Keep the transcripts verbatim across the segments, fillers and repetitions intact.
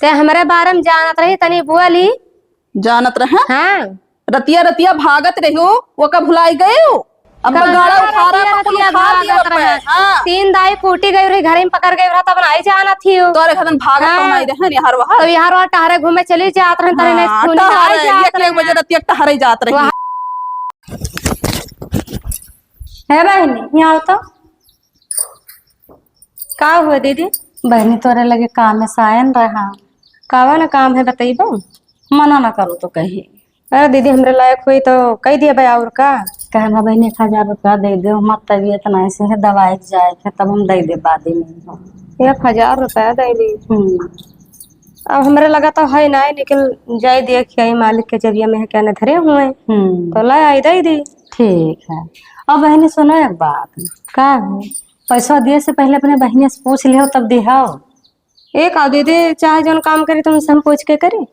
ते हमरे बारे में जानत रही, तनी बोली। जानत रहे? हाँ। रतिया रतिया भागत रहियो, वो का भुलाई गयो? अब कहाँ गाड़ा उखाड़ा रतिया, तो कुल रतिया उखाड़ दिया भागत पे। रहे। हाँ। तीन दाई कूटी गई रही, घर में पकड़ गई रहा, तब नाई जानत ही हो। तोरे खतन भागत तो हाँ। नाई रहे, निहार वहार। तो यहाँ रोड टहरे घूमे चली जात रहे, तनी हाँ, नहीं सुनी टहरे, नाई जात एक, एक रहे। बजे रतिया टहरे जात रही। वहाँ। हे बहिनी, यहाँ आओ तो। का हुआ दीदी? बहिनी, तोरे लगे काम में सायन रहा। कावा ना काम है, बतइबो? मना ना करो तो कही। अरे दीदी, हमरे लायक हुई तो कही दिया भाई, और का? कहना बहिनी, एक हजार रुपया दे दो, हमार तबीयत ना ऐसे है, दवाई के जाए के, तब हम दे दे बाद में। एक हजार रुपया दे दी। हम्म। अब हमरे लगा तो है ना, लेकिन जाए दिया कि आई मालिक के जरिया में है, क्या न धरे हुए। हम्म। तो ला आई दे दी। ठीक है। अब बहिनी सुनो एक बात। का है? पैसा दिए से पहले अपने बहिनिया से पूछ लिहो तब दिहो। ए का दीदी, चाहे जौन काम करी तो उनसे हम पूछ के करी।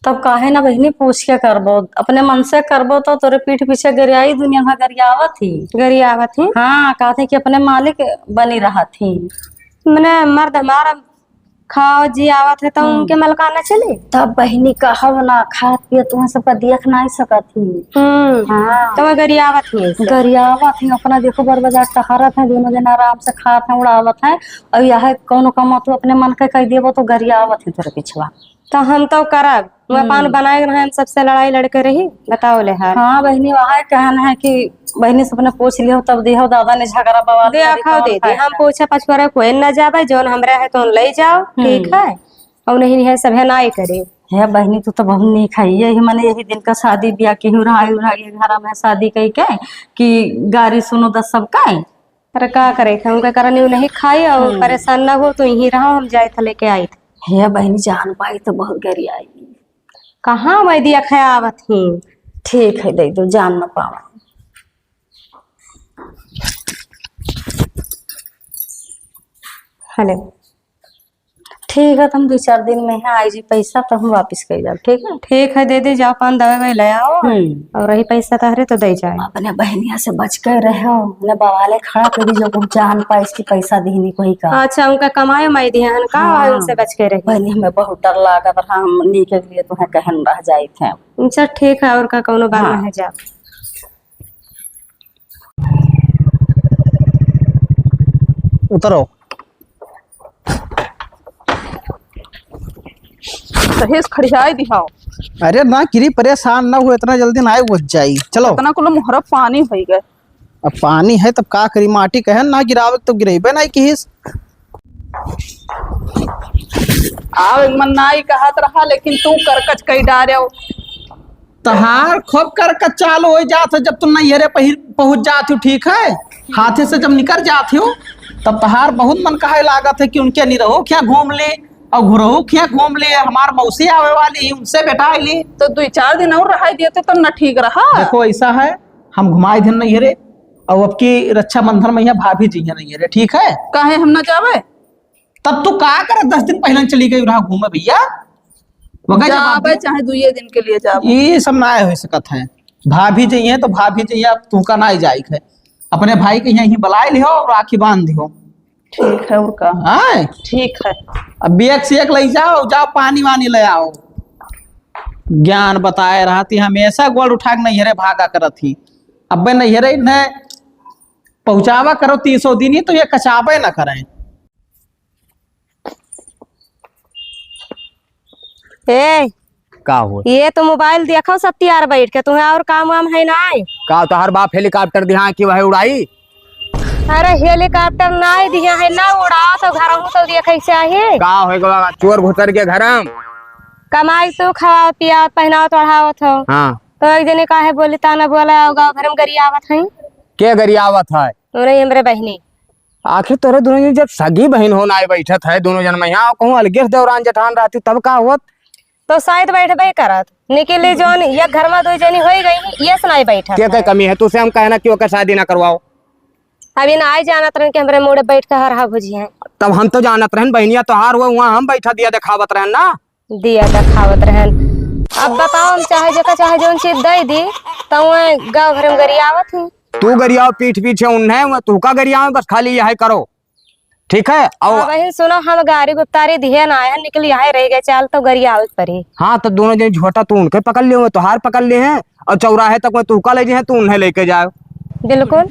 तब काहे ना बहिनी पूछ के करबो, अपने मन से करबो तो तोरे पीठ पीछे गरियाई दुनिया भर गरियावत ही। गरियावत ही? हाँ, कहते कि अपने मालिक बनी रहत ही। मने मर्द हमारा खाओ जी आवत है तो हम्म। उनके मलकाना चली। तब बहिनी कहब ना, खात पियत तुहाँ सबका देख नाई सकत ही। हम्म। हाँ। तो गरियावत ही ऐसे। गरियावत ही, अपना देखो बर बाजार टहरत है, दोनों जन आराम से खात है, उड़ावत है। और यह कौनो कमा तू अपने मन के कह देबो तो गरियावत ही तोरे पिछवा। तो हम तो करब, वो हम्म। अपन बनाए रहे, हम सबसे लड़ाई लड़के रही, बताओ ले हाल। हाँ बहिनी, वहाँ कहन है कि बहिनी से अपने पूछ लियो तब दिहो, दादा ने झगड़ा बवाल दे करे, खाओ कौन दे दे, खाए हम ना। पूछे पछुआरे कोई न जाबे, जौन हमरा है तो ले जाओ, हम्म। ठीक है, और नहीं है सब है ना ही करे। हे बहिनी, तू तो बहुत नीक है, यही मने यही दिन का शादी ब्याह की हूँ, रहा, रहा, ये घर में शादी कही के कि गारी सुनो दस सब का। अरे का करे थे, उनका कारण यू नहीं खाई और हम्म। परेशान ना हो, तो यहीं रहो, हम जाए थे लेके आई थे। हे बहिनी, जान पाई तो बहुत गरियाई। कहाँ मैं दिया खाया आवत ही। ठीक है, दे दो, जान न पावा। हेलो। ठीक है, तुम दो चार दिन में है आई जी पैसा, तो हम वापिस कर जाओ, ठीक है? ठीक है, दे दे, जाओ, पान दवाई ववाई ले आओ। हम्म। और रही पैसा तहरे तो दे जाए। अपने बहनिया से बच के रहो, उन्हें बवाले खड़ा कर दी, जो कुछ जान पाए इसकी पैसा दीनी कोई का। अच्छा, उनका कमाए माई दिया हन का, हाँ। उनसे बच के रही। बहनी, हमें बहुत डर लागत रहा, हम नीके के लिए तुम्हें कहन रह जाई थे। अच्छा, ठीक है, और का कौनो बात हाँ। ना है, जाओ। उतरो। सहेज खड़ियाई दिहाओ। अरे ना किरी, परेशान ना हो, इतना जल्दी ना आए, वो जाई। चलो। इतना कुल मुहरा पानी होई गए। अब पानी है तब का करी, माटी कहे ना गिरावे तो गिरेबे ना किहिस। आवे मन नाई कहत रहा, लेकिन तू करकच कई डारेव। तहार खूब करकच चालू हो जात है, जब तुम नैहरे पहि-, पहुँच जात हो, ठीक है, हाथे से जब निकर जात हो, तब तहार बहुत मन कहे लागत है कि उनके निरहो क्या घूम ले और घुरहो क्या घूम ले, हमार मौसी आवे वाली है, उनसे भेटाई ले। तो दुई चार दिन और रहाई देते तो न ठीक रहा। देखो ऐसा है, हम घुमाए दिन नैहरे, और अब की रक्षाबंधन में यहाँ भाभी जी हैं नैहरे, ठीक है? काहे हम न जावे? तब तू का करे, दस दिन पहले चली गई रहा घूमे भैया, वगैरह जवाब जाबे है। चाहे दुइये दिन के लिए जाबे। ये सब ना हो सकत है। भाभी जी हैं तो भाभी जी, अब तू का ना जाए है, अपने भाई के यहीं बुलाए लिहो और राखी बांध दिहो। ठीक है, और का? हाँ? ठीक है। अब बैग से एक ले जाओ, जाओ पानी वानी ले आओ। ज्ञान बताए रहती, हमेशा गोड़ उठा के नैहरे भागा करत ही। अबे नैहरे इन्हें पहुँचावा करो तीसो दिन ही, तो ये कचाबे न करें। ए, का हो? ये तो मोबाइल देखो सत्यार बैठ के, तुम्हें और काम वाम है ना? का तोहर बाप हेलीकॉप्टर दिहा कि वह उड़ाई? अरे हेलीकॉप्टर नाई दिया है, ना उड़ाओ तो घर हूँ तो देखे चाहे। का हो गवा चोर घुसर के घर में? कमाई तू खावा पिया पहनावत ओढ़ावत हो। हाँ। तो एक जने काहे बोली ताना बोला, गाँव भर में गरियावत है। के गरियावत है? तोरे हमरे बहिनी। आखिर तोरे दोनों जन जब सगी बहिन हो नाई बैठत है, दोनों जन में यहाँ कहूँ अलगे से दौरान जेठान रहती तब का होत? तो शायद बैठबे करत। निकली जौन ये घर में दो जनी होई गई, ये से नाई बैठत के, के है। कमी है? तुसे हम कहना कि ओकर शादी ना करवाओ। अभी ना आई जानत रहन कि हमरे मुड़े बैठ के हर हा भुजी हैं। तब हम तो जानत रहन बहनिया तोहार हुआ, वहाँ हम बैठा दिया देखावत रहन ना। दिया देखावत रहन। अब बताओ, हम चाहे जेका चाहे जौन चीज दे दी, तो वह गाँव भर में गरियावत ही। तू गरियाओ पीठ पीछे उन्हें, वह तू का गरियाओ, बस खाली यह करो। ठीक है? और हाँ बहिन, सुनो, हम गारी गुप्तारी दिहे ना आए हैं, निकल यहाँ रह गए, चाल तो गरियावे परी। हाँ, तो दोनों जने झोटा तू उनके पकड़ लिए हुए, तोहार पकड़ लिए हैं, और चौराहे तक में तू का ले जी हैं, तू उन्हें लेके जाओ। बिल्कुल।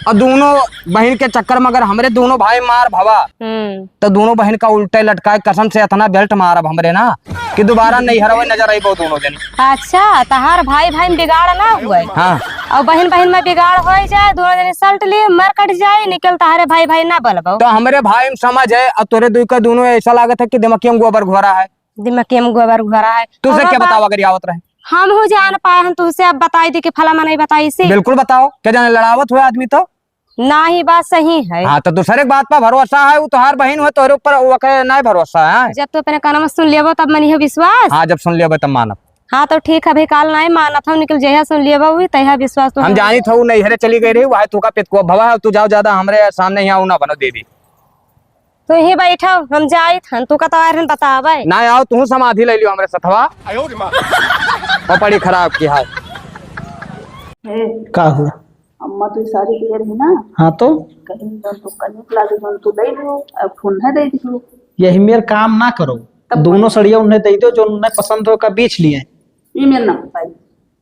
और दोनों बहिन के चक्कर में अगर हमरे दोनों भाई मार भवा, हम्म। तो दोनों बहिन का उल्टे लटकाए, कसम से इतना बेल्ट मारब हमरे ना कि दोबारा नैहरवे नजर अइबो दोनों जने। अच्छा, तहार भाई भाई में बिगाड़ ना हुए। हाँ। और बहिन बहिन में बिगाड़ हो जाए, दोनों जने सल्ट लिए, मर कट जाए, निकल तहारे भाई भाई ना बोलबो। तो हमरे भाई में समझ है, और तोरे दुई का दोनों ऐसा लागत है कि दिमकिया में गोबर घोरा है। दिमकिया में गोबर घोरा है। तुझे और क्या बा-, बतावा अगर आवत रहे? हम हो जान पाए, हम तुझसे अब बताई दी कि फला मनई बताई से। बिल्कुल बताओ, क्या जाने लड़ावत हुए आदमी तो? ना, ही बात सही है। हाँ, तो दूसरे के बात पर भरोसा है, वो तोहार बहिन हुए, तोहरे ऊपर ओके नाहीं भरोसा है। जब तू अपने कान में सुन लेबो, तब मनिहे विश्वास। हाँ, जब सुन लेबो, तब मानब। हाँ, तो ठीक है, अभी काल नाहीं मानत हूँ, निकल जहिया सुन लेबो हुई, तहिया विश्वास तो हम जानी था, वो नैहरे चली गई रही, वह तू का पित को भवा है, तू जाओ, ज्यादा हमरे सामने यहाँ ना बनो दीदी। तू ही बैठो, हम जाइत हन, तू का तो आए रहन बतावे। ना आओ, तू समाधि ले लियो हमरे सथवा। आयो रे माँ। पपड़ी खराब की हाल। ए, का हुआ? अम्मा तो साड़ी दिए रही ना। हाँ तो? कहीं जौन तू कहीं लागे जौन तू दे दियो, अब फोन है दे दियो। यही मेर काम ना करो। तब दोनों साड़ियाँ उन्हें दे दो, जो उन्हें पसंद हो का बेच लिए। ई मेर ना पाई।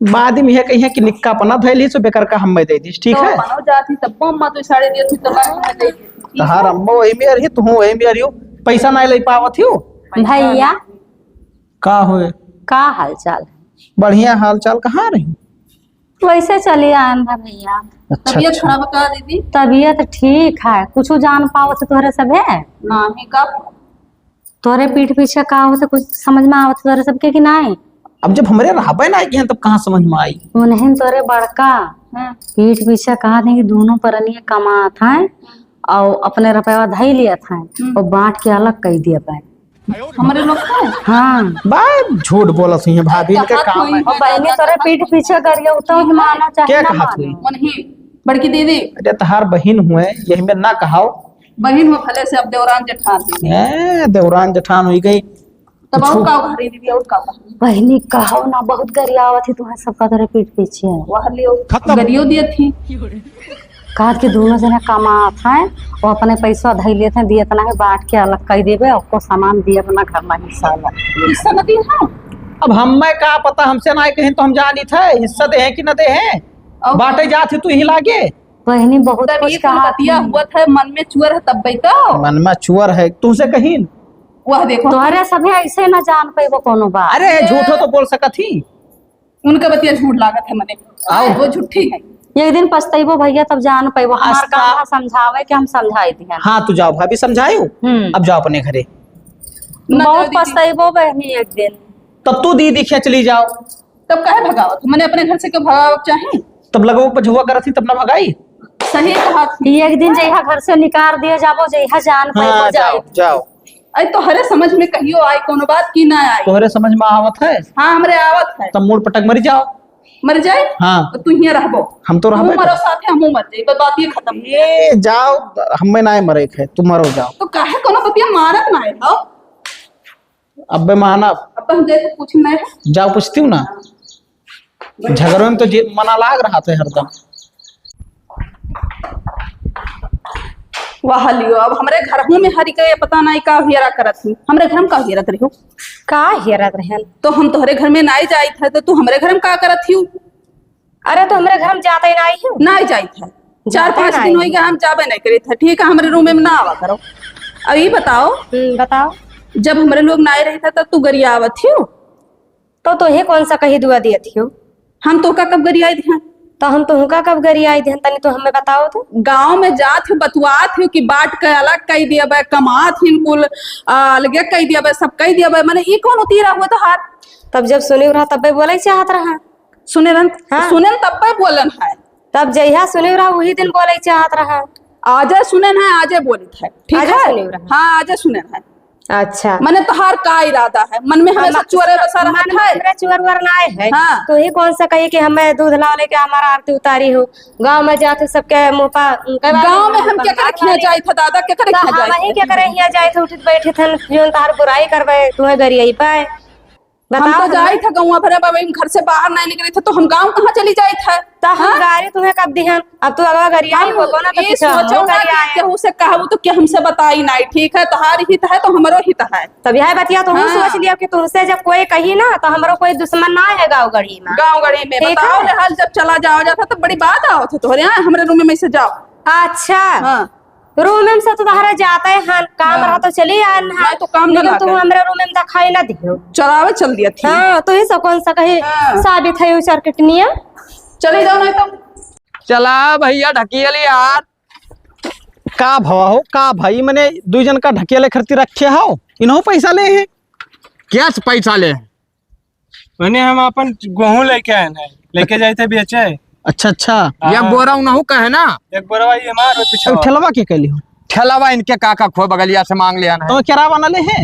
बाद में यह कहिए कि निक्का अपना धैली सो बेकार का हमें दे दीस, ठीक तो है? अपनो जाती तब अम्मा तो साड़ी दिए थी तो मैं तुम्हें दे देती, ठीक तहार है? अम्मा वही मेर ही, तू वही मेर ही हो। पैसा नहीं ले पावत ही हो। भैया। का होए? का हाल चाल? बढ़िया हाल चाल। कहाँ रही? वैसे चली आन था भैया। अच्छा, तबीयत अच्छा। खराब का दीदी? तबीयत ठीक है, कुछ जान पावत तोहरे सभे? नहीं, कब? तोहरे पीठ पीछे का होत कुछ समझ में आवत तोहरे सबके कि नाहीं? अब जब हमरे रहबे ना किहे तब कहाँ समझ में आई? उन्हें तोहरे बड़का हाँ। पीठ पीछे कहा थे कि दोनों परनिया कमात हैं और अपने रुपया धई लियत हैं हम्म। और बांट के अलग कई दिया पाए। हमरे लोग को? हाँ। बा, झूठ बोलत हुई है भाभी, इनके कहा काम है। और बहनी तोरे पीठ पीछे गरिया उतना ही माना चाहे क्या ना कहा मानो। हुई? उन्हीं बड़की दीदी। अरे तहार बहिन हुए, यही में ना कहाओ। बहिन हुए भले से अब देवरान जेठान है। ए, देवरान जेठान हुई गई। तब और कुछ का उघारी दीदी, और का उघारी? बहिनी कहो ना, बहुत गरियावत ही तुहें सबका तोरे पीठ पीछे। वह लियो, खत्म। गरियो दिए थी। कहत कि दोनों जने कमात हैं, वो अपने पैसा धई लेत हैं, दियत ना है, बांट के अलग कई देबे, ओको सामान दिए अपना घर में हिस्सा अलग। हिस्सा न दी है। अब हमें का पता, हमसे ना कहीं तो हम जानी थे, हिस्सा दे हैं कि न दे हैं। और बांटे जात ही तू ही लागे। बहिनी बहुत तब कुछ ये कुल कहा बतिया थी। हुआ था, मन में चुअर है तब तो। मन में चुअर है, तुमसे कहीं। वह देखो। तोहरे सभे ऐसे ना जान पैबो कोनो बात। अरे, ये झूठो तो बोल सकत ही। उनका बतिया झूठ लागत है मने। आओ। वो झूठी है। एक दिन पछतैबो भैया, तब जान पैबो। हमार आस्था। काम है समझावे के, हम समझाई दिहन। हाँ, तू जाओ भाभी, समझायो। हम्म। अब जाओ अपने घरे। ना बहुत जाओ दीदी। पछतैबो बहनी एक दिन। तब तू दीदी खींच ली जाओ। तब काहे भगावत? मने अपने घर से क्यों भगावत चाहे? तब लगो पझुआ करत ही, तब ना भगाई। सही कहा। कि एक दिन जइहा घर से निकाल दिया जाबो, जइहा जान हाँ, पैबो जाओ, जाए। जाओ। अरे तोहरे समझ में कहियो आई कोनो बात की ना आई? तोहरे समझ में आवत है? हाँ, हमरे आवत है। तब मूड़ पटक मरी जाओ। मर जाए? हाँ। तो तू हियां रहबो। हम तो रहबे तू मरो करब। साथे, हमहू मर जाई, बस बात ये खत्म। ये जाओ, हमें ना मरे के है, तू मरो जाओ। तो काहे कोनो बतिया मानत ना है, हो? अबे मानब। अब हम जाए तो पूछ नहीं है। जाओ पूछती हूँ ना। झगड़े में तो जे मना लाग रहा था हरदम। वाह लियो, अब हमरे घरहू में हरि के पता नहीं का हेरा करत ही। हमरे घर में का हेरत रहो? का हेरत रहन? तो हम तोहरे घर में नहीं जाइत है, तो तू हमरे घर में का करत ही? अरे, तो हमरे घर में जाते नहीं हो? नहीं जाइत है। चार जाते पाँच दिन नहीं। होई गया, हम जाबे नहीं करित है। ठीक है, हमरे रूम में ना आवा करो। अब ये बताओ, हम्म, बताओ। जब हमरे लोग नहीं रहित है, तब तू गरियावत ही हो? तो तोहे कौन सा कही दुआ दियत हियो? हम तोहका कब गरियाई दिहन? तो हम तोहका कब गरियाई दिहन? तनी तो हमें बताओ तो। गाँव में जात हो, बतुआत हो कि बांट के अलग कई दियबे, कमात हिन कुल, आ, अलगे कई दियबे, सब कई दियबे। मने ई कौन उतीरा हुआ तोहार? तब जब सुने रहा तब्बे बोले चाहत रहा। सुने रहन, हाँ। सुने तब्बे बोलन है। तब जहिया सुने रहा वही दिन बोले चाहत रहा। आजे सुने है, आजे बोलित है, ठीक आजे है? सुने रहा। हाँ, आजे सुने है। अच्छा। मने तोहार का इरादा है? मन में हमेशा हम-, चुअरे बसा रहत मन में है? हमरा चुअर उअर ना आए है। हाँ। तो ही कौन सा कही कि हमें दूध लाव लेके हमारा आरती उतारी हो? गाँव में जात हो सबके मुँह पा, उनके बाद गाँव में हम मुँह पा केकरे खिया जाइत है दादा, केकरे तो खिया हम जाइत ही है? केकरे हिया जाइत है, उठित बैठित हन, जोन तोहार बुराई करबे, तुम्हें गरियाई पाए। हम बताओ तो ना। जाइत है गौवा भरे बाबा, हम घर से बाहर नहीं निकले थे, तो हम गाँव कहाँ चली जाइत है? तो हम हाँ? गारी तुम्हें कब दिहन? अब तू अगवा गरियाई हम हो, को ना, तो ये पीछे हम सोचो ना गरियाए। कि केहू से कहबू तो क्या हमसे बताई नहीं, ठीक है? तोहार हित है तो हमरो हित है। तब यह बतिया तो हम हाँ। सोच लिया कि तुमसे जब कोई कही ना, तो हमरो कोई दुश्मन ना है गाँव गढ़ी में। गाँव गढ़ी में ठीक बताओ है? ना, हाल जब चला जाओ जाता तो बड़ी बात आओ थे तोहरे यहाँ, हमरे रूम में से जाओ। अच्छा। हाँ। रूम में से तो तहरा जाते हैं, काम हाँ। रहा तो चली आन है। नहीं तो काम ना लेकिन तुम लागे। हमरे रूम में दिखाई ना दियो। चलावे चल दिया थी। हाँ, तो ये सब कौन सा कहे हाँ। साबित है ये चरकटनिया? चले जाओ नहीं तो। चला भैया ढकेल यार। का भवा हो, का भाई, मने दुई जन का ढकेले खरती रखे हो, इन्हों पैसा ले हैं? क्या से पैसा ले हैं? मने हम अपन गेहूं लेके आए हैं, लेके जाए थे बेचे। अच्छा, अच्छा। हाँ। एक बोरा उनहू का है ना? एक बोरा ये मार पीछे। तो ठेलवा के कैली हो? ठेलवा इनके काका खो बगलिया से मांग लिया ना। तो केरावा ना ले है?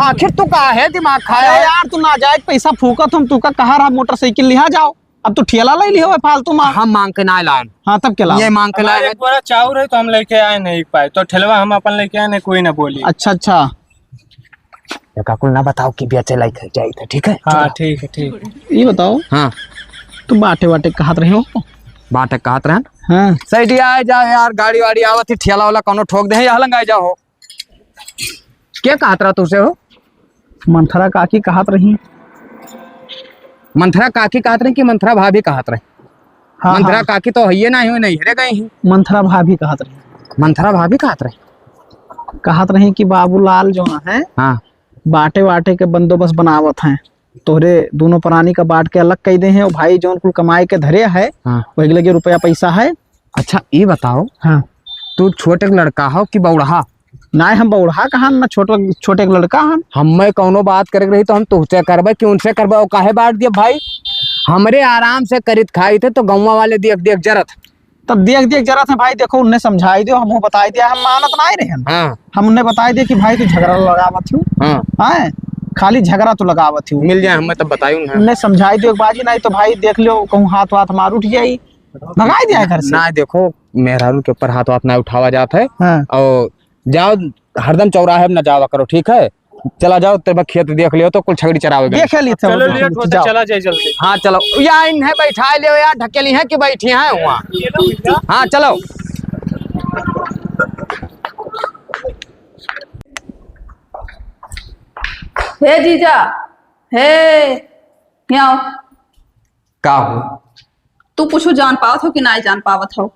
आखिर तू का है दिमाग खाया अरे है? यार, तू ना जाए पैसा फूकत, हम तू का कहा रहा मोटरसाइकिल लिहा जाओ, अब तू ठेला ले लिहो फालतू मार। हम मांग के ना लान। हाँ, तब के लाओ? ये मांग के हमारे लाए। एक बोरा चाउर है तो हम लेके आए नहीं पाए, तो ठेलवा हम अपन लेके आए नहीं, कोई ना बोली। अच्छा, अच्छा। एका कुल ना बताओ कि बेचे लायक है, जाइत है, ठीक है? हाँ, चलो। ठीक है, ठीक है। ये बताओ। हाँ। तू बाटे वाटे कहत रहे हो? बाटे कहत रहन? हाँ। सही दिया है, जाओ यार, गाड़ी वाड़ी आवत ही, ठेला वाला कोनो ठोक दे, यहाँ लंगाई जाओ। के कहत रहा तुझसे हो? मंथरा काकी कहत रही। मंथरा काकी कहत रही कि मंथरा भाभी कहत रही? हाँ, मंथरा हाँ। काकी तो हइये ना हुई, नहीं हरे गई ही। मंथरा भाभी कहत रही। मंथरा भाभी कहत रही? कहत रही कि बाबूलाल जो है, हाँ। बाटे वाटे के बंदोबस्त बनावत हैं, तोहरे दोनों प्राणी का बांट के अलग कई दे हैं, और भाई जौन कुल कमाए के धरे है, हाँ। वही लगे रुपया पैसा है। अच्छा, ई बताओ, हाँ। तू छोटे के लड़का हो कि बौड़हा? नाय, हम बौड़हा कहाँ, ना छोटे, छोटे के लड़का हम। हमें कौनो बात करे के रही तो हम तुहसे करबे कि उनसे करबे, और काहे बांट दिया भाई? हमरे आराम से करित खाई थे तो गौवा वाले देख देख जरत। तब देख देख जरत है भाई, देखो उन्हें समझाई दियो, हमहू बताई दिया, हम मानत नाय रहे। हाँ। हम उन्हें बताई दिया कि भाई तू झगड़ा लगावत हूँ। हाँ। हाँ, खाली झगड़ा तू लगावत हूँ। मिल जाए हमें तब बताई उन्हें। उन्हें समझाई दियो एक बाजी, नहीं तो भाई देख लो कहूँ हाथ वाथ मार उठ जाई। भगाई दिया है घर से। ना, देखो, मेहरारू के ऊपर हाथ वाथ ना उठावा जात है। हाँ। और जाओ, हरदम चौराहे में ना जावा करो, ठीक है? चला जाओ, तेरे खेत देख लियो तो कुल छगड़ी चरावे गए। देख लियो, चलो, चलो, लेट होता, जाओ। चला जाए जल्दी। हाँ, चलो, या इन्हें बैठा लियो, या ढकेली है कि बैठी है हुआ। हाँ, चलो। हे जीजा, हे, यहाँ आओ। का हो? तू कुछ जान पावत हो कि नाय जान पावत हो?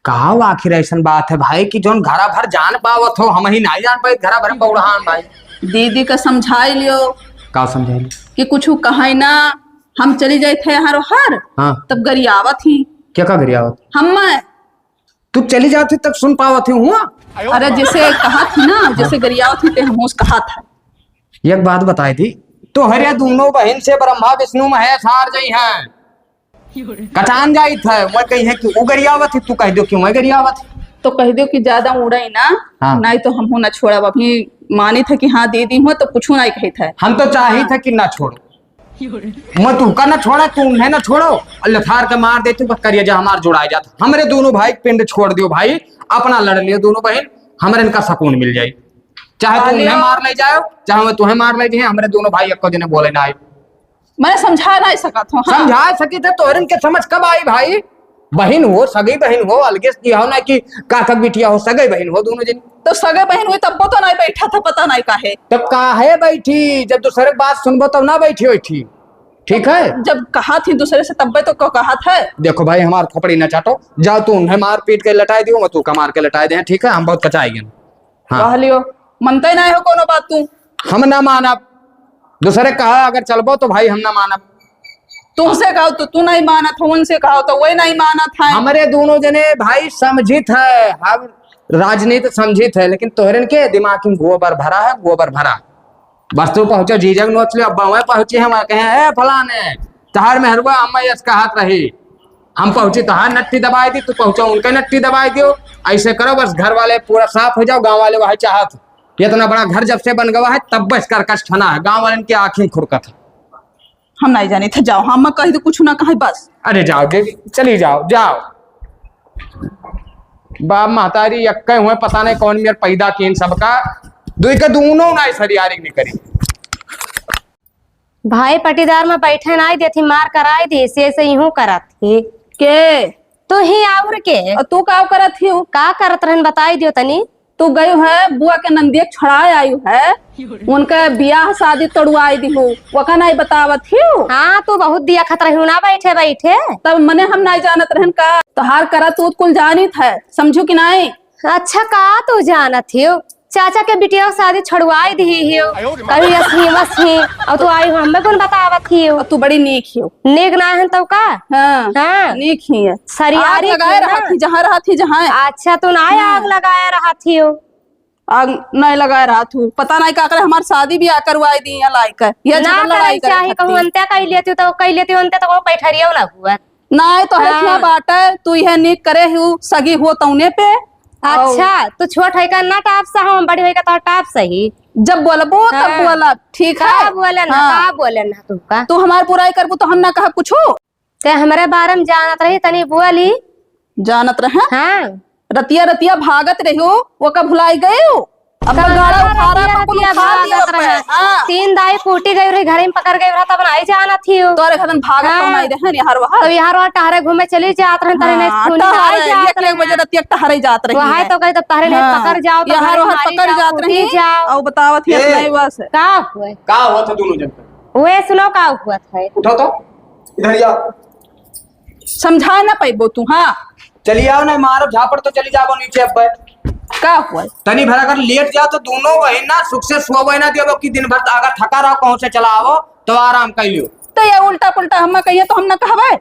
का हो, आखिर ऐसन बात है भाई कि जौन घरा भर जान पावत हो, हम ही नाय जान पाई, घरा भर में बौड़हान भाई। दीदी का समझाई लियो। का समझाई लियो? कि कुछ कहे ना, हम चली जाए थे हर हर, हाँ। तब गरियावत ही। क्या का गरियावत? हम मैं। तू चली जाती तब सुन पावत ही हुआ? अरे जैसे कहा थी ना, जैसे गरियावत ही ते हम कहा था। एक बात बताई थी, तोहरे दोनों बहन से ब्रह्मा विष्णु महेश हार जाई हैं। कटान जाइत है, मैं कही है कि उ गरियावत है, तू कह दो कि मैं गरियावत है। तो कह दो कि ज्यादा उड़े ना, हाँ। नहीं तो हमहू ना छोड़ब। अभी मानित है कि हाँ दे दी हूँ तो कुछ नहीं कहित है। हम तो चाहित है कि ना छोड़ो, मैं तू का ना छोड़ा, तू उन्हें ना छोड़ो, और लथार के मार दे तू, बस करिया जा हमार जुड़ाए जात। हमरे दोनों भाई पिंड छोड़ दियो भाई, अपना लड़ लियो दोनों बहन, हमरे इनका सुकून मिल जाई। चाहे तू उन्हें मार ले जाओ, चाहे मैं तुम्हें मार ले जाए, हमरे दोनों भाई एको जने बोले ना आए। मैंने समझा नहीं सकत हूँ, हाँ। समझा सकी थे, तोहरन के समझ कब आई भाई? बहिन हो, सगी बहिन हो, अलगे से किया हो ना कि काका बिटिया हो, सगे बहिन हो दोनों जन। तो सगे बहिन हुई तब्बो तो नहीं बैठा था, पता नहीं काहे। तो काहे बैठी? जब दूसरे के बात सुनबो तब ना बैठी बैठी, ठीक है? जब कहा थी दूसरे से तब्बे तो को कहा था। देखो भाई, हमार खोपड़ी ना चाटो, जाओ तू उन्हें मार पीट के लटाई दियो, मैं तू का मार के लटाई दे, ठीक है? हम बहुत कचाई गए। हाँ। कह लियो, मनते नहीं हो कोनो बात तू। हम ना मानब। दूसरे कहा अगर चलबो तो भाई हम ना मानब। तुमसे कहो तो तू नहीं मानत हो, उनसे कहो तो वही नहीं मानत है। हमरे दोनों जने भाई समझित है, हम राजनीति समझित है, लेकिन तोहरन के दिमाग में गोबर भरा है, गोबर भरा। बस तू पहुँचो, जीजक नोच लियो, अब वह पहुँचे हैं, वह कहे, "ए फलाने, तहार मेहरुआ अम्मा यस कहत रही, हम पहुँची तहार नट्टी दबाई दी, तू पहुँचो उनके नट्टी दबाई दियो।" ऐसे करो, बस घर वाले पूरा साफ हो जाओ, गाँव वाले वही चाहत। इतना बड़ा घर जब से बन गवा है, तब बस करकट ठना है, गाँव वाले की आँखें खुरकत है। हम नहीं जानी थे, जाओ, हम कह दो कुछ ना कहे बस। अरे जाओ देवी, चली जाओ, जाओ। बाप महतारी यक्के हुए, पता नहीं कौन मेर पैदा किए इन सबका। दुई के दोनों ना सरियारी निकरी। भाई पटीदार में बैठे नाई देथी, मार कराई दी, से, से इहूँ करत ही। के? तू ही और के? और तू का करत ही? का करत रहन, बताई दियो तनी। तू गयू है, बुआ के नंदिया के छोड़ाए आयु है, उनका बियाह शादी तोड़वाई दिहू, ओका नाई बतावत हियो। हाँ, तू बहुत दिया खत रही ना बैठे बैठे। तब मने हम नाई जानत रहन का? तोहार करा तू कुल जानित है, समझू कि नाई? अच्छा, का तू जानत हियो? चाचा के बिटिया के शादी छोड़वाई दिही हियो, कभी असही मसही, और तू आई हमें कौन बतावत हियो? और तू बड़ी नीक हियो। नीक ना है तो का? हाँ, हाँ। नीक ही है। सरियारी आग लगाए रहत ही, जहाँ रहत ही, जहाँ। अच्छा, तू ना आग लगाए रहत हियो। आग नहीं लगाए रहत हूँ, पता नहीं का करे, हमार शादी बियाह करवाई दी है लाइक। ये ना झगड़ा लड़ाई करे चाहे कहूँ। अंत्या कह लेती तो कह लेती, अंत्या तो वो पैठरियो ना हुआ। नहीं तो है हाँ। क्या बात है, तू यह नीक करे हूँ, सगी हो तौने पे। अच्छा, तू छोट है का ना टाप सा, हम बड़ी है का तो टाप सही। जब बोलबो तब हाँ। बोला, ठीक है? का बोले ना, हाँ। का बोले ना तू का? तू हमार बुराई करबू तो हम ना कहब कुछू। ते हमरे बारे में जानत रही, तनी बोली। जानत रहे? हाँ। रतिया रतिया भागत रहियो, ओका भुलाई गयो। अब कहाँ गाड़ा उखाड़ा रतिया, कुल रतिया उखाड़ दियो भागत पे। रहे? हाँ। तीन दाई कूटी गई रही, घर में पकड़ गई रहा, तब नाई जानत ही हो। तोरे घर में भागत हाँ। तो नाई रहे, यहाँ रहा। तब यहाँ रहा टहरे घूमे चली जात रहे, तोरे हाँ, नहीं खून टहरे, नाई जात एक, एक रहे। बजे रतिया टहरे जात रही वहाँ है। तो कहे, तब टहरे नहीं हाँ। पकड़ जाओ, तो यहाँ घर रहा मारी पकड़ जाओ, जात कूटी रही। जाओ। और बतावत ही ए, अपने बस। का हुए? का हुआ था दोनों जन का? वे सुनो का हुआ था। उठो तो, इधर ही आओ। समझा ना पैबो तू, हाँ। चली आओ ना, मारो झापड़ तो चली जाबो नीचे अब। का हुआ? तनी भर अगर लेट जाओ तो दोनों बहिन ना सुख से सोवे ना देबो कि दिन भर अगर थका रहो कहूँ से चला आवो तो आराम कर लियो। तो ये उल्टा पुल्टा हम कहिए तो हम ना कहबे।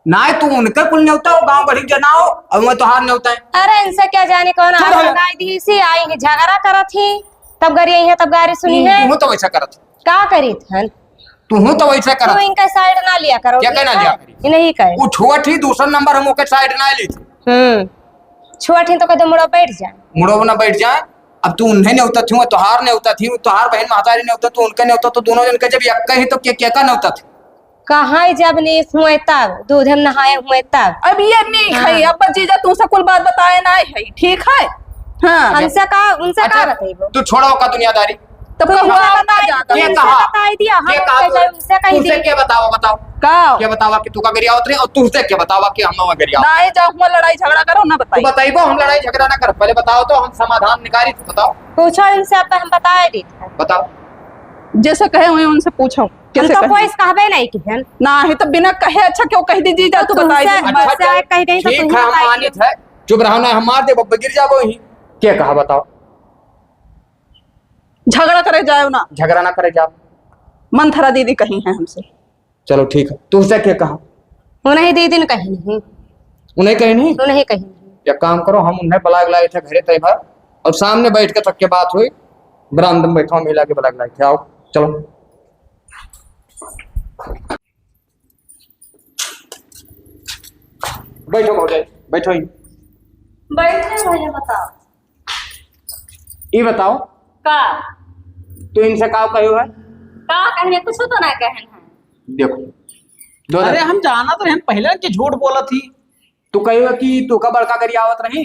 नाहीं, तू उनके कुल नेवता हो, गाँव बढ़ी के ना हो, और मैं तोहार नेवता है। अरे इनसे क्या जाने कौन चुप आग रहो। लगाई दी, इसी आई है, झगड़ा करत ही, तब गरी आई है, तब गारी सुनी हम्म, है। तू तो वैसा करत। का करी थन? तू तो वैसा करत। तू इनका साइड ना लिया करो। क्या कहना लिया करी? ये नहीं कहे। वो छोट ही दूसरा नंबर हम ओके साइड ना ली थी। हम्म, छोट ही तो कहते मुड़ो बैठ जाए। मुड़ो ना बैठ जाए। अब तू उन्हें नेवता थी, तोहार नेवता थी, तोहार बहन महतारी नेवता, तू उनका नेवता, तो दोनों जन के जब यक्का ही तो के, के का नेवता थी? कहाँ जब नीक हुए तब, दूध में नहाए हुए तब। अब ये नीक हाँ। है, अब जीजा तुमसे कुल बात बताए ना है, ठीक है? हाँ। हमसे का, उनसे का अच्छा, बताइबो? तू छोड़ो का दुनियादारी। तब तू का हुआ हमसे ना बताई, जाता तू है। हमसे कहा? बताई दिया, हम के कहा? कह जाए, उनसे कह तुमसे दिए। के बतावा, बताओ। का? के बतावा कि तू का गरियावत रही और तुमसे के बतावा कि हम गरियावत? ना ही जाओ, हुआ लड़ाई झगड़ा करो, ना तू बताई। बताइबो, हम लड़ाई झगड़ा ना कर, पहले बताओ तो हम समाधान निकारी, तू बताओ। पूछो इनसे, अब हम बताए दी। बताओ। जैसे कहे हुए उनसे पूछो। हम कैसे तो कहे? कोई से कहबे नहीं किहन। ना है तो बिना कहे अच्छा क्यों कह दी जीजा, तो तू बताई तुमसे, दे। अच्छा, तुमसे अच्छा, कह गई तो ठीक तुम है, हम बताई मानित दे। है। चुप रहो ना, हम मार दे, बब्बे गिर जाबो ही। के कहा बताओ? झगड़ा करे जाओ ना। झगड़ा ना करे जाओ। मंथरा दीदी कही है हमसे। चलो ठीक है, तुमसे के कहा? उन्हें दीदी ने कही नहीं। उन्हें कही नहीं? उन्हें कही नहीं। एक काम करो, हम उन्हें बुला के लाए थे घरे तय भर, और सामने बैठ के तक के बात हुई, बरामदे में बैठा मिला के बुला के लाए थे। आओ, चलो। बैठो भौजाई, बैठो ही। बैठे भैया, बताओ। ई बताओ। का? तू इनसे का कहो है? का कहने, कुछ तो ना कहन है। देखो, दो अरे, हम जानत रहन पहले कि झूठ बोलत ही। तू कहो कि तू का बड़का गरियावत रही?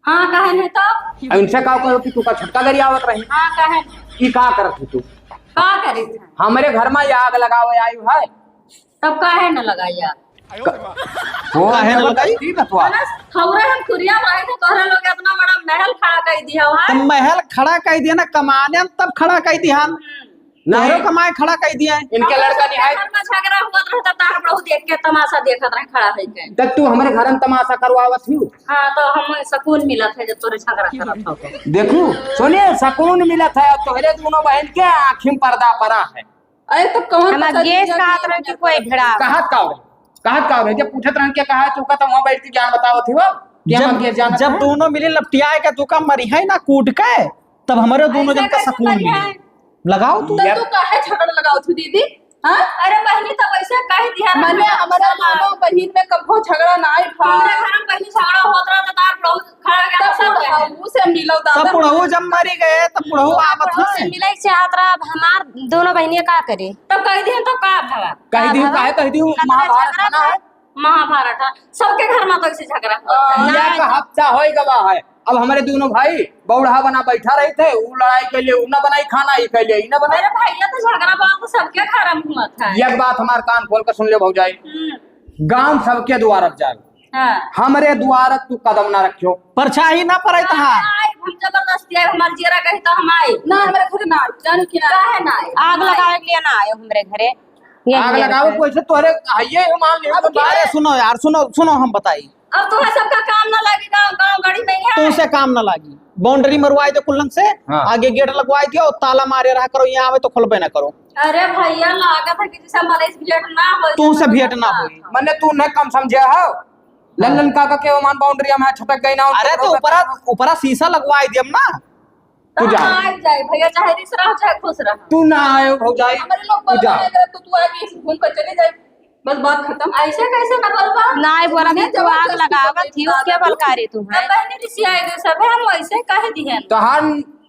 हाँ, कहन है तो। अब इनसे का कहो कि तू का छोटका गरियावत रही? हाँ, कहन। ई का करत ही तू? का करी था? हमरे घर में आग लगावे आयु है। तब काहे न लगाई आग? हो, काहे न लगाई? ठीक है, तो आ। है ना? खौरे हम कुरिया में आए थे, तोहरे लोग इतना बड़ा महल खड़ा कर दिया हुआ है। तो महल खड़ा कर दिया ना, कमाने में तब खड़ा कर दिया। हम्म। नहीं। तोहरो कमाए खड़ा कर दिया है। इनके लड़का नहीं है। घर में झगड़ा हुआ रहता, तार बहू देख के तमाशा देखत रहे खड़ा है के। तब तू हमारे घर में तमाशा करवावत ही। हाँ, तो हम सुकून मिलत है जब तोरे झगड़ा करत हो तो। देखू, सुनिए, सुकून मिलत है, तोहरे दोनों बहन के आँखी में पर्दा पड़ा है। अरे, तो कौन हम पता अब ये नहीं कहत है रहे कि कोई भिड़ा। कहत का हो रहे? कहत का हो रहे? जब पूछत रहन के कहा है, तो का तो वहाँ बैठ के ज्ञान बतावत ही हो? कि हम जब, अब ये जानत जब हैं? दोनों मिले लपटियाए के तो का मरी है ना कूट के, तब हमारे दोनों ऐसे जन का कैसे सुकून मरी मिले। है? लगाओ तू। तो ये तू काहे झगड़ा लगाओ तू दीदी? हाँ? अरे बहनी, तो वैसे कह दिया मने रहा। हमारे दोनों बहिन में कबो झगड़ा ना आए भा। हमारे घर में पहले झगड़ा होत रहा तो तार बहुत खड़ा हो गया तब था सब बुढ़ऊ से मिलो दादा। तब बुढ़ऊ जब मरी गए, तब बुढ़ऊ आवत बुढ़ऊ से है। मिले चाहत रहा, अब हमार दोनों बहनिया का करे? तब कह दिहन तो का भवा? कह दिहन, काहे कह दिहन? इनका तो महाभारत झगड़ा बना है। है। महाभारत है, सबके घर में तो ऐसे झगड़ा होता है। हाँ, ना, एक हफ्ता होई गवा है, अब हमरे दुनो भाई बौड़हा बना बैठा रहित है, उ लड़ाई कइले, उ ना बनाई खाना, ई कइले, ई ना बनाई। अरे भइया, तो झगड़ा बात तो सबके घर में हुआ था। एक बात हमार कान खोल के सुन ले भौजाई, हम्म। गाँव सबके दुआर अब जाए, हाँ। हमरे दुआर तू कदम ना रखियो। परछाई ना पड़े तहार। आए, हम जबरदस्ती आए, हमार जियरा कही तो हम आए। ना, हमरे घर ना आए, जानो कि ना। काहे ना आए? आग लगावे के लिए ना आए हमरे घरे। यही आग मेरे लगावे घर। कोई से तोहरे हइये हो मान लियो अब तो क्या? अरे सुनो यार, सुनो, सुनो, हम बताई। अब तोहरे सबका काम ना लागी, गाँव, गाँव गड़ी में ही है। तुमसे काम ना लागी, boundary मरवाई दे कुल्लन से, हाँ। आगे gate लगवाई दियो, ताला मारे रहा करो, यहाँ आवे तो खोलबे ना करो। अरे भइया, लागत है कि जैसे मलेश भेंट ना होई। तुमसे भेंट ना होई। मने तू न कम समझे हो, लंदन काका के ओमान boundary में छटक गई ना, अरे तो ऊपरा, ऊपरा शीशा लगवाई दियम ना। तू जा। आ जाए भइया, चाहे रिस रहो, चाहे खुश रहो। तू ना आयो भौजाई, हमरे लोग तू जा। बोलबा नहीं करत, तो तू आगे से घूम कर चले जाए, बस बात खत्म। ऐसे कैसे ना बोलबा? ना, बोला हमने मैं, तू जबरदस्ती आग लगावत थी, उसके बल का रे तू है? तब बहनी रिसियाए गए सब है, हम वैसे कह दिए। तोहार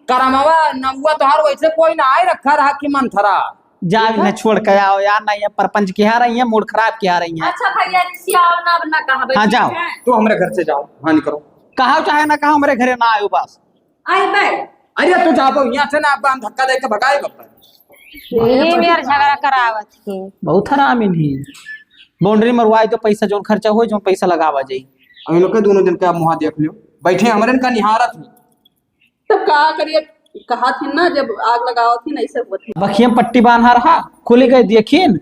करमवा नौवा तोहार वैसे कोई ना आए रखा रहा कि मंथरा। जा ठीक है? इन्हें छोड़ के आओ यार, ना ये परपंच किहा रही है, mood खराब किहा रही है। अच्छा भइया, रिसियाओ ना, अब ना कहबे, हाँ, ठीक जाओ। है? तू हमरे घर से जाओ, हाँ निकलो। कहो चाहे ना कहो, हमरे घरे ना आयो बस। आई बे। अरे तू जाबो यहाँ से ना, अब हम धक्का दे के भगाए बप्पा। यही मेर झगड़ा करावत ही। बहुत हरामी नहीं। Boundary मरवाई तो पैसा जौन खर्चा होई, जौन पैसा लगावा जाई। अब इन लोग के दोनों दिन का मुँह देख लियो, बैठे हमरे इनका निहारत ही। तब का करिए, कहा थी ना, जब आग लगावत थी ना, ऐसे हुआ थी। बखियम पट्टी बांधा रहा, खुली गई देखिन।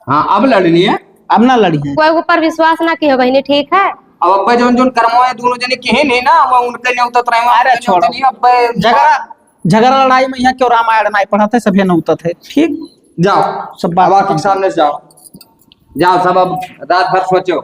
हाँ, अब लड़नी है। अब ना लड़ी है। कोई ऊपर विश्वास ना किहो बहिनी, ठीक है? अब अब्बे जौन जौन करमवा है, दोनों जने किहे नहीं ना, वो उनके नहीं उतरत रहे, अरे उनके नहीं छोड़ो। उतरत नहीं, अब्बे झगड़ा, झगड़ा लड़ाई में यहाँ क्यों रामायण नहीं पढ़त है, सभे न उतरत है, ठीक? जाओ, सब बात अब आके खत्म। सामने से जाओ, जाओ सब, अब रात भर सोचो।